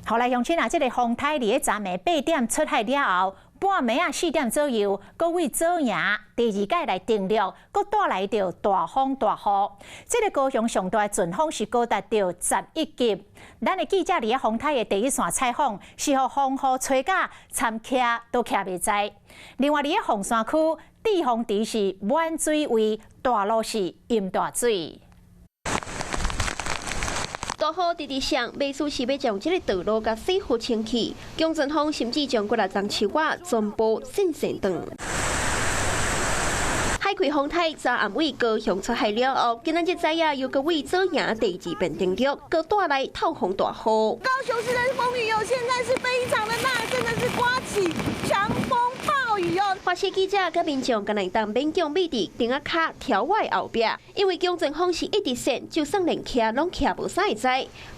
後來鄉親啊，這个風颱佇咧昨暝8點出海了後，半暝仔4點左右，閣對左營第二擺來登陸，閣帶來著大風大雨。這个高雄上大陣風是高達著11級。咱的記者佇咧風颱的第一線採訪，是予風雨吹甲參徛都徛袂在。另外佇咧鳳山區，滯洪池是滿水位，大路是淹大水。大雨直直摔，袂輸是欲將這个道路共洗予清氣。強陣風甚至將幾若叢樹仔全部震散斷。海葵風颱昨暗對高雄出海了後，今仔日早仔又閣對左營第二遍登陸，閣帶來透風大雨。高雄市的風雨哦，現在是非常的大，真的是颳起強風暴雨哦。華視記者佮民眾敢若會當勉強覕佇亭仔跤柱仔後壁，因為強陣風是一直扇，就算連徛攏徛無啥會知。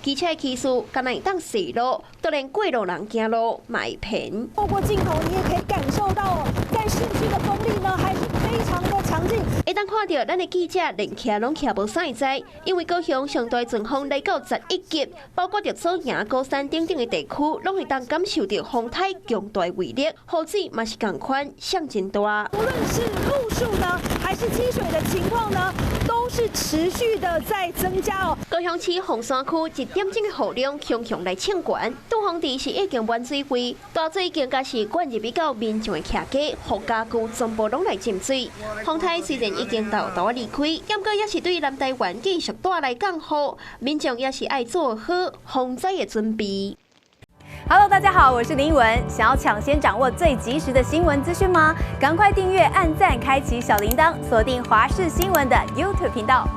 機車騎士敢若會當踅路，都連過路人行路嘛會騙。透過鏡頭，你也可以感受到，在市區的風力呢，還是非常的強勁。會當看著咱的記者連徛攏徛無啥會知，因為高雄上大陣風來到11級，包括著左營、鼓山等等的地區，攏會當感受著風颱強大威力，雨水嘛是仝款，上真大。無論是路樹呢，還是積水的情況呢，都是持續的在增加哦。高雄市鳳山區一點鐘的雨量雄雄來衝懸，滯洪池是已經滿水位，大水更加是灌入去到民眾的徛家，予家具全部攏來浸水。風颱雖然已經沓沓離開，毋過也是對南台灣繼續帶來降雨，民眾也是愛做好防災的準備。 Hello，大家好，我是林文。想要搶先掌握最及時的新聞資訊嗎？趕快訂閱、按讚、開啟小鈴鐺，鎖定華視新聞的 YouTube 頻道。